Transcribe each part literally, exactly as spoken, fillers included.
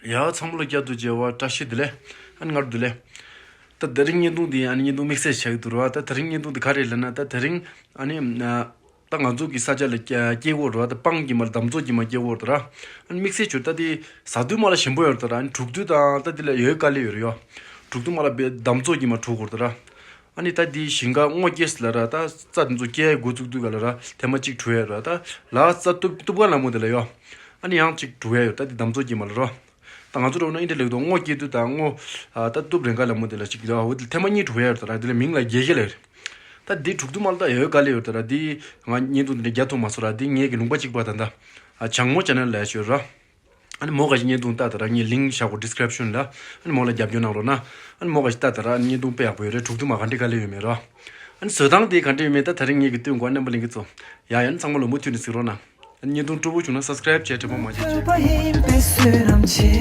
ཡ་ཚང་མ་ལ་བསྐྱར་དུ་མཇལ་བ་བཀྲ་ཤིས་བདེ་ལེགས། ཨ་ནི་སྔར་བདེ་ལེགས། ད་དེ་རིང་བརྙན་ཐུང་འདི་ཨ་ནི་བརྙན་ཐུང་དམིགས་བསལ་ཞིག་ཆགས་ཀྱི་འདུག་ར། ད་དེ་རིང་བརྙན་ཐུང་འདི་ག་རེ་ལབ་ན། ད་དེ་རིང་ཨ་ནི་ད་ང་ཚོ་གི་ས་ཆ་ལ་སྐྱེ་སྐྱེ་གོ་ར། ད་སྤང་གི་མ་ལ་འདམ་རྫོང་གི་མ་སྐྱེ་གོ་ར། ཨ་ནི་དམིགས་བསལ་བྱུར་ད་དེ་ཟ་དུས་མ་ལ་ཞིམ་པོ་ཡོད་ར། ད་ར་ཨ་ནི་དྲུག་དུས་དང་ད་དེ་ལ་ཡོད་དཀའ་ལས་ཡོད་ར་ཡོ། དྲུག་དུས་མ་ལ་བེ་འདམ་རྫོང་གི་མ་དྲུག་གོ་ར། ཨ་ནི་ད་དེ་ཞིང་ཁ་སྔོ་སྐྱེས་ལ་ར། ད་རྩྭ་དེ་ཚོ་སྐྱེ་འགོ་བཙུགས་དུས་ག་ལ་ར་ཐེངས་མ་གཅིག་དྲུལ་ཡ་ར། ད་ལ་རྩྭ་གཏུབ་གཏུབ་ག་ལ་མོ་དེ་ལ་ཡོ། ཨ་ནི་ཡང་གཅིག་དྲུལ་ཡ་ཡོ། ད་དེ་འདམ་རྫོང་གི་མ་ལ་ར། ད་ང་ཚོ་རོགས་ན་ཨིན་ཏྲ་ལེགས་དོ་སྔོ་སྐྱེས་དུས་དང་སྔོ་ཨ་ད་གཏུབ་རན་ག་ལ་མོ་དེ་ལ་ཞིག་ཡོད། འོ་དེ་ཐེངས་མ་གཉིས་དྲུལ་ཡ་ཡོད་ད་ར། དེ་ལ་མིང་ལ་དགེ་དགེ་ལ་ཡོད། ད་འདི་དྲུག་དུ་མ་ལ་ད་ཡོད་དཀའ་ལས་ཡོད་ད་ར། འདི་ང་བརྙན་ཐུང་འདི་འདྲ་རྒྱག་ཐུབ་མ་སོང་ར། འདི་ངེད་ཀྱི་ལུང་པ་གཅིག་པ་ད་ད་ཨ་བྱང་མོ་ཅེ་ནལ་ལ་ཡ་ཤོད་ར། ཨ་ནི་མོ་ག་ཞིག་བརྙན་ཐུང་ལྟ་ད་ར། ངས་ལིང་ཀི་བཞག་གོ་ཌི་སི་ཀི་རིབ་ཤན་ལ། ཨ་ནི་མོ་ལ་རྒྱབ་སྐྱོར་གནང་རོགས་གནང་། ཨ་ནི་མོ་ག་ཞིག་ལྟ་ད་ར། ཨ་ནི་བརྙན་ཐུང་དཔེ་ཡག་པོ་ཡོད་རེད། དྲུག་དུ་མ་ག་འདྲ་དཀའ་ལས་ཡོད་མེད་ར། ཨ་ནི་བཟོ་སྟངས་དེ་ག་འདྲ་ཡོད་མེད་ད་དེ་རིང་ངེད་ཀྱི་སྟོན་གོ་རྣམ་པ་ལྷན་རྒྱས་ཚོ། ཡ་ཡ་ནི་ཚང་མ་ལོ་མུ་མཐུད་ནས་གཟིགས་རོགས་གནང་། ཨ་ནི་བརྙན་ཐུང་སྤྲོ་པོ་བྱུང་ན་སབ་སི་ཀི་རབ་བྱས་དྲན་པ་མ་བརྗེད་ཅིག་ཕོད་པ་ཡིན་པའི་བསོད་ནམས་ཆེ།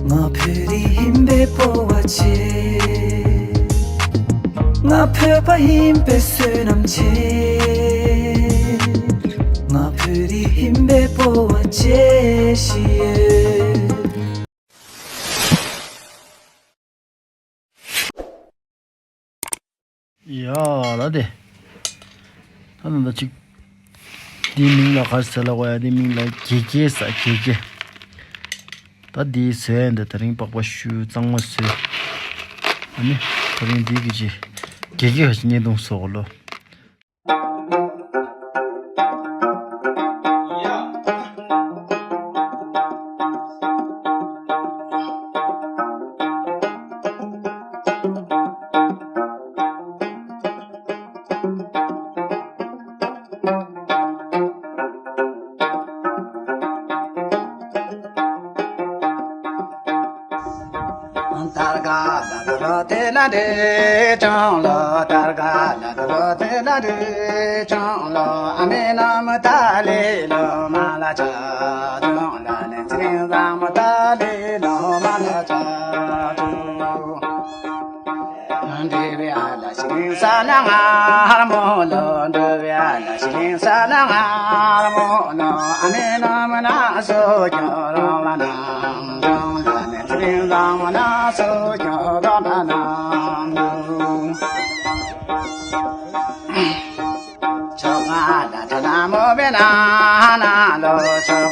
ང་བོད་རིགས་ཡིན་པའི་སྤོབས་པ་ཆེ། ང་བོད་པ་ཡིན་པའི་བསོད་ནམས་ཆེ། ང་བོད་རིགས་ཡིན་པའི་སྤོབས་པ་ཆེ་ཞིག་ཡོད། ཡ་ལ་དེ། ད་ནང་ད་ཅིག་འདིའི་མིང་ལ་ག་རེ་ཟེར་ལབ་དགོས་ཡ། འདིའི་མིང་ལ་དགེ་དགེ་ཟེར། དགེ་དགེ། ད་འདི་བཟོས་ཡ་འདི་དེ་རིང་པགས་པ་བཤུས་གཙང་མ་བཟོས། ཨ་ནི་དེ་རིང་འདི་གི་ཅི་དགེ་དགེ་ག་ཅིག་བརྙན་ཐུང་བཟོ་གོ་ལོ།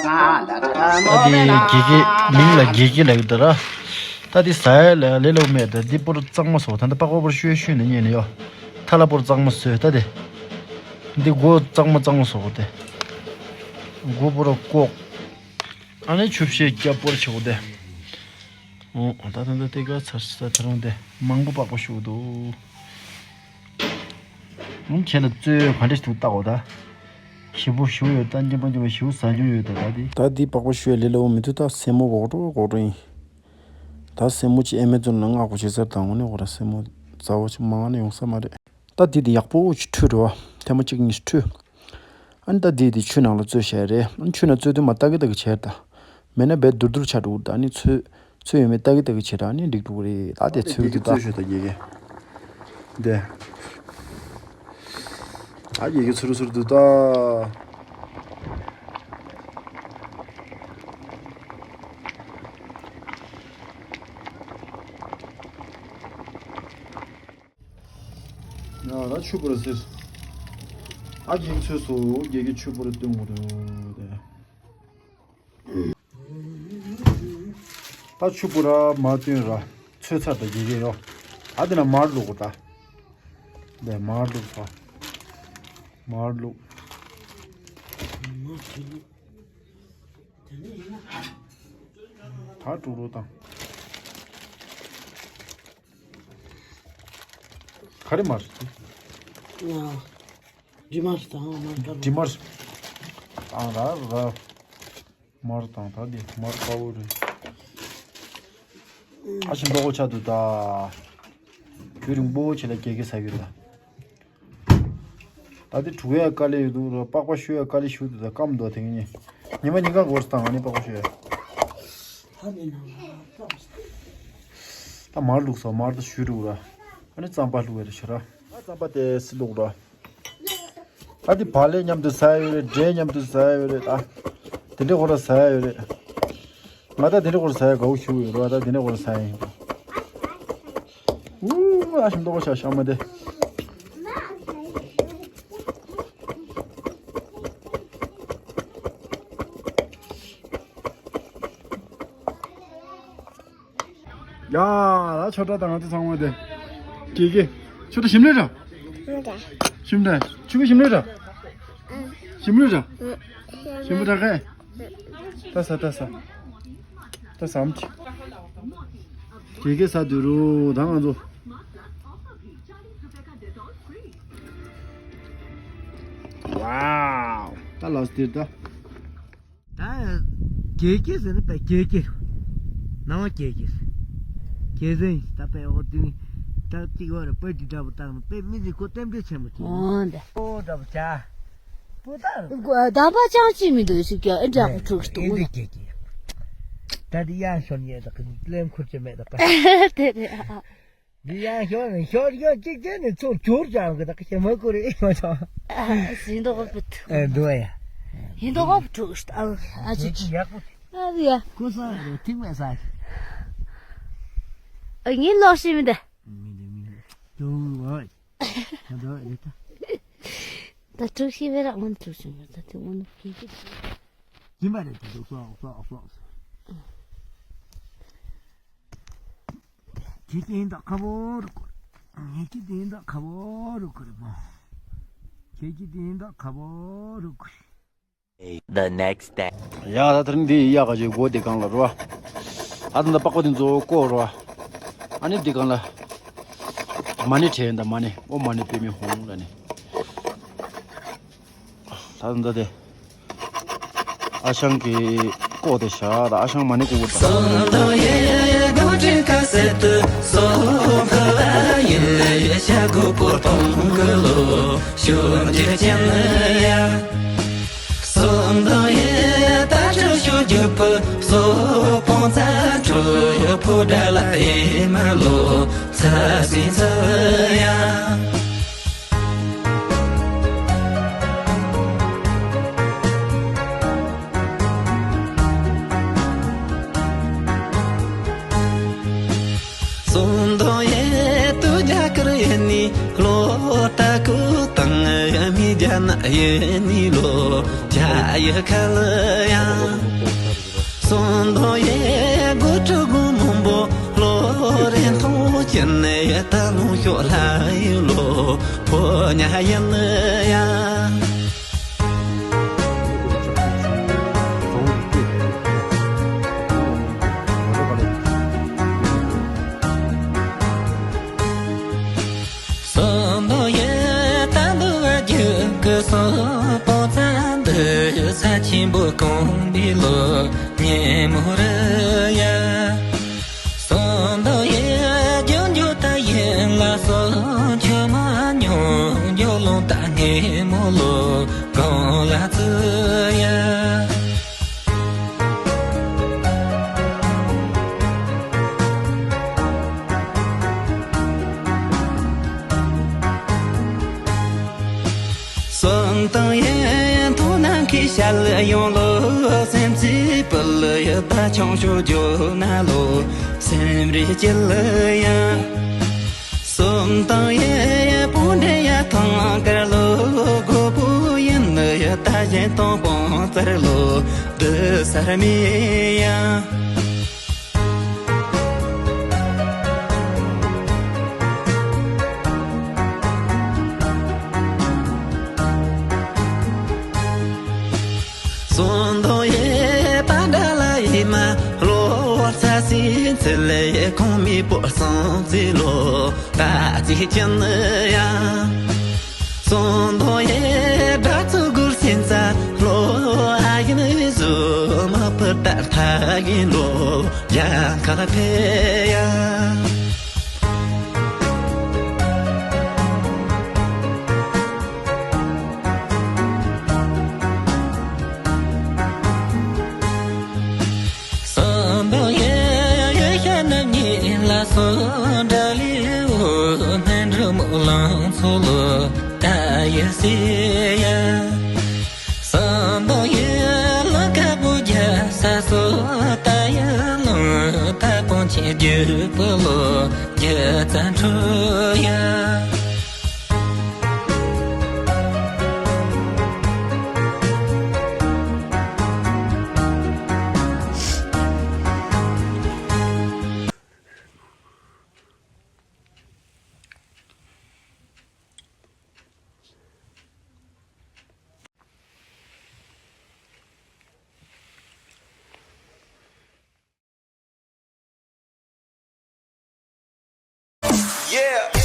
ད་དེ་དགེ་དགེ་མིང་ལ་དགེ་དགེ་ལབ་ཡོད་ད་ར། ད་དེ་ཟ་ཡ་ལ་ལས་སླ་པོ་མེད་ད། འདི་པོ་ར་གཙང་མ་བཟོ། ད་ལྟ་པགས་པ་པོ་ར་བཤུས་བཤུས་ནས་ཉོས་ནས་ཡོ། ཐ་ལ་པོ་ར་གཙང་མ་བཟོས་ད་དེ། འདི་མགོ་གཙང་མ་གཙང་མ་བཟོ་དེ། མགོ་པོ་ར་ལྐོག་ཨ་ནི་ཆུ་བཤལ་སྐྱ་པོ་ར་བྱེད་དགོས་དེ། ཨོ་ད་ད་ད་དེ་ག་ཚར་ས་ད་རུང་དེ་མང་པོ་པགས་པ་བཤུས་འདུག་ཨང་། ཁྱེད་ལ་རྩོད་ག་འདྲ་ཞིག་འདུག་ལྟ་འོ་ད། ཞིམ་པོ་ཞིམ་པོ་ཡོད། ད་སྙན་པོ་སྙན་པོ་ཞིམ་པོ་ཟ་རྒྱུ་ཡོད་ད། ད་འདི། ད་འདི་པགས་པ་བཤུས་ལས་སླ་པོ་མི་འདུག་ད་སེན་མོ་གོག་འགྲོ་གོག་འགྲོ་ཡིན། ད་སེན་མོ་ཅིག་ཨེ་མེ་ཛོན་ལ་མངགས་དགོས་བྱས་ཚར། ད་དངོས་གནས་འོ་ར་སེན་མོ་མཛའ་བོ་ཅིག་མ་མངགས་ན་ཡོང་ས་མ་རེད། ད་འདི་འདི་ཡག་པོ་ཅིག་འཁྲུད་འགྲོ་བ། ཐེངས་མ་གཅིག་གཉིས་འཁྲུད། ཨ་ནི་ད་འདི་འདི་ཆུ་ནང་ལ་བཙོས་བཞག་རེད། ཨ་ནི་ཆུ་ནང་བཙོས་དུས་མ་ཏག་གི་ཏག་གི་བྱས་ད། མེད་ན་བས་དུར་དུར་ཆགས་འགྲོ་གི་རེད། ད་ཨ་ནི་ཚོས་ཚོས་ཡོད་མེད་ཏག་གི་ཏག་གི་བྱས་ད་ཨ་ནི་འགྲིག་འགྲོ་གི་རེད། ད་དེ་ཚོས་གི་འདུག་ད། ད་དགེ་རྒན་ཚོས་ཤོད་ད་དགེ་རྒན། འདི། ད་དགེ་རྒན་ཚུ་རུ་ཚུ་རུ་འདུག་ད། ཡ་ད་ཆུ་བོར་ཟེར། ཨ་རྒན་ཚོས་སོ་རྒྱལ་གྱི་ཆུ་བོར་སྟོན་དགོས་འདུག་དེ། ད་ཆུ་བོར་མ་སྟོན་ར་ཚོས་ཚར་ད་རྒྱལ་གྱི་ཡོ། ཨ་དེ་ན་མར་བླུག་གོ་ད། དེ་མར་བླུག་ད། མར་བླུག་ད་དྲུག་རུ་དང་། ག་རེ་མར། ཡ། འབྲི་མར་དང་མར་དཀར་པོ། འབྲི་མར། དང་ར་ར། མར་དང་ད་འདི་མར་དཀར་པོ་རེད། ཨ་ཞིམ་པོ་ཆགས་འདུག་ད། དུས་རིང་པོ་བྱས་ལ་རྒྱལ་གྱི་ཟ་གི་ད། ད་འདི་དྲུག་ཡ་དཀའ་ལས་ཡོད་འདུག་ར། པགས་པ་བཤུ་ཡ་དཀའ་ལས་ཞུ་འདུག་ད་སྐམ་འདུག་དེ་ཉིན། ཉི་མ་ཉིན་གང་འགོར་སྟངས་ཨ་ནི་པགས་པ་བཤུ་ཡ། ད་མི་ནང་ལ་སྐམ་སྟེ། ད་མར་བླུགས་སོ། མར་ད་བཤུ་རུག་ར། ཨ་ནི་རྩམ་པ་བླུགས་ཡ་རེ་ཤ་ར། ད་རྩམ་པ་དེ་སི་བླུགས་ར། ད་འདི་བག་ལེབ་མཉམ་དུ་ཟ་ཡ་ཡོད་རེད། འབྲས་མཉམ་དུ་ཟ་ཡ་ཡོད་རེད། ད་དེ་འདྲའི་ཧོ་ར་ཟ་ཡ་ཡོད་རེད། ང་ད་དེ་འདྲ་སྐོར་ཟ་ཡ་དགའ་བོ་ཞུ་ཡོད་རོ། ད་དེ་འདྲ་སྐོར་ཟ་ཡ་ཡིན། ཨུ་ཨ་ཤམ་ཏོག་ཤ་ཤ་མ་དེ། ཡ། ད་ཆོ་འདྲ་དང་ང་ཚོ་ཚང་མ་དེ། ཀྱེ་ཀྱེ། ཆོ་འདྲ་ཞིམ་ལེ་ར། ཞིམ་འདྲ། ཆུ་གི་ཞིམ་ལེ་ར། ཞིམ་ལེ་ར། ཞིམ་པོ་འདྲ་ཁེ། ད་ས་ད་ས། ད་ཟམ་ཅིག་ཀྱེ་ཀྱེ་ས་དུ་རུ་ད་ང་ཚོ། ཝའོ། ད་ལགས་སྟེར་ད། ད་ཀྱེ་ཀྱེ་ཟེར་ནི་པའི་ཀྱེ་ཀྱེ་རུ། ནང་བ་ཀྱེ་ཀྱེ་ཟེར། ཀྱེ་ཟེར་ད་པའི་འོ་དུ་ནི། ད་ཏིག་བ་རུ་པའི་དི་འདྲ་པོ་བཏང་ནི་པའི་མི་ཟིག་ཁོ་རྟེན་འབྲེལ་ཆེན་མོ་ཅིག་འོ་འདི། འོ་འདྲ་པོ་ཅག་པོ་ད་རུ། ད་པ་ཅང་ཅི་མི་འདུག་ཟིག་ཀྱང་ཨེ་འདྲ་པོ་ཐུག་སྟོང་། ཨེ་འདི་ཀྱེ་ཀྱེ། ད་འདི་ཡང་ཤོར་ཉེ་ད་ཀི་ལེམ་ཁུར་ཅེ་མེད་ད་ཀ་དེ་རེད་ཨ། འདི་ཡང་ཤོར་ནས་ཤོར་ཤོར་གཅིག་བྱས་ནས་ཚུར་གྱུར་ཀྱང་གི་ད་ཀ་ཞེ་མ་ཀུ་རེ་ཨེ་མ་ཆོག་ཨ་ཟིན་ཏོག་པུ་ཐུག་ཨེ་འདུག་ཡ། ཡིན་ཏོག་པུ་ཐུག་ཨ་ཨ་ཅིག་ཡག་པོ། ཨ་ཡ། ཀུ་ས་རེ་ཐིག་མེད་ས། ཨ་ངའི་ལོག་ཤི་མི་འདི། མི་འདི་མི་འདི། ད་འགྲོ་རེད་ད། ད་དྲུག་ཤི་བེ་ར་ཨོན་དྲུག་ཤི་མེད་ད་དེ་ཨོན་ཕི་ཀི། ཡིན་པ་རེད་ད་འདུག་སོག་སོག་སོག་ཁྱེད་ཀྱི་ཡིན་ད་ཁ་བོ་རུ་ཁུར། ངེད་ཀྱི་དེ་ཡིན་ད་ཁ་བོ་རུ་ཁུར་པོ། ཁྱེད་ཀྱི་དེ་ཡིན་ད་ཁ་བོ་རུ་ཁུར། The next day. ཡ་ད་དེ་རིང་འདི་ཡག་ག་ཅིག་སྒོ་འདི་སྒང་ལ་རོ། ཨ་ད་ད་པགས་པ་འདི་ཚོ་བཀོག་རོ། ཨ་ནི་འདི་སྒང་ལ་མ་ཎི་བྲེས་ཡིན་ད། མ་ཎི་ཨོཾ་མ་ཎི་པདྨེ་ཧཱུྃ་ལ་ནི། ད་ད་དེ་ཨ་ཞང་གི་བཀོག་དེ་བཞག་ད་ཨ་ཞང་མ་ཎི་བཀོག་གོ། སོང་དོ་ཡེ་གོ་དྲིན་ཁ་སེ་ཏུ་སོ་ཕ་ཡིན་ལེ་ཤ་གོ་པོ་ཏོང་གི་ལོ་ཤོ་ཇེ་ཅན་ཡ། སོང་དོ་ཡེ་ད་ཁྲུ་ཤོ་རྒྱུ་པུ་སོ་པོང་ཙ་ཁྲུ་ཕོ་དྲ་ལ་ཨེ་མ་ལོ་ཚ་སི་ཚ་ཡ། སོང་དོ་ཡེ་ཏུ་རྒྱ་གར་ཡེ་ནི་ལོ་ཏ་ཀུ་དང་ཡེ་མི་རྒྱ་ན་ཡེ་ནི་ལོ་རྒྱ་ཡེ་ཁ་ལ་ཡ། སོང་དོ་ཡེ་གོ་ཁྲུ་གུ་མོན་པོ་ལོ་རེ་ཐོང་ཅན་ནེ་ད་ལུང་ཤོ་ལ་ཡེ་ལོ་ཕོ་ཉ་ཡེ་ནི་ཡ། སོང་དོ་ཡེ་ད་འདུ་བ་རྒྱུ་གི་སོང་པོ་ཙ་འདི་ས་ཆེན་པོ་གོང་པའི་ལོ་ཉེ་མོ་རུ་ཡ། སོང་དོ་ཡེ་རྒྱུ་འཇུ་ད་ཡེ་ལ་སོ་ཆུ་མ་ཉོ་འཇོ་ལོང་ད་ཉེ་མོ་ལོ་གོང་ལ་ཙུ་ཡ། སོང་དང་ཡན་ཐུག་ན་ཁི་ཤ་ལ་ཡོང་ལོ་སེམས་ཚི་པུ་ལ་ཡ་ད་ཆུང་ཤོ་ཇོ་ན་ལོ་སེམས་རི་ཅི་ལ་ཡ། སོམ་དང་ཡེ་པུ་འདྲེ་ཡ་ཐང་དཀར་ལོ་གོ་པུ་ཡིན་ནི་ཡ་ད་གཞན་དང་པོ་ཙར་ལོ་འདི་སར་མི་ཡ། སོང་དོ་ཡེ་པ་འདྲ་ལ་ཡེ་མ་ལོ་ས་སི་ཚེ་ལེ་ཁོང་མི་པོ་སང་ཚེ་ལོ། ད་ཅི་ཅན་ཡ། སོང་དོ་ཡེ་དྲ་ཚུ་གུར་སིན་ས་ལོ་ཨ་ཡིན་ཟུ་མ་པུ་ཏ་ཐ་ཡིན་ལོ་ཡ་ཁ་ཕེ་ཡ། སོང་དོ་ཡེ་ཡེ་ཤ་ན་ཉི་ལ་སོ་འདྲ་ལི་འོ་ནན་རུ་མོ་ལང་ཚོ་ལོ་ད་ཡེ་སི་ཡ། སོང་དོ་ཡེ་ལ་ཀ་བུ་རྒྱ་ས་སོ་ད་ཡེ་ ཆེ་རྒྱུ་པོ་ལོ་རྒྱུ་ཙན་འཕྲོ་ཡ། Yeah.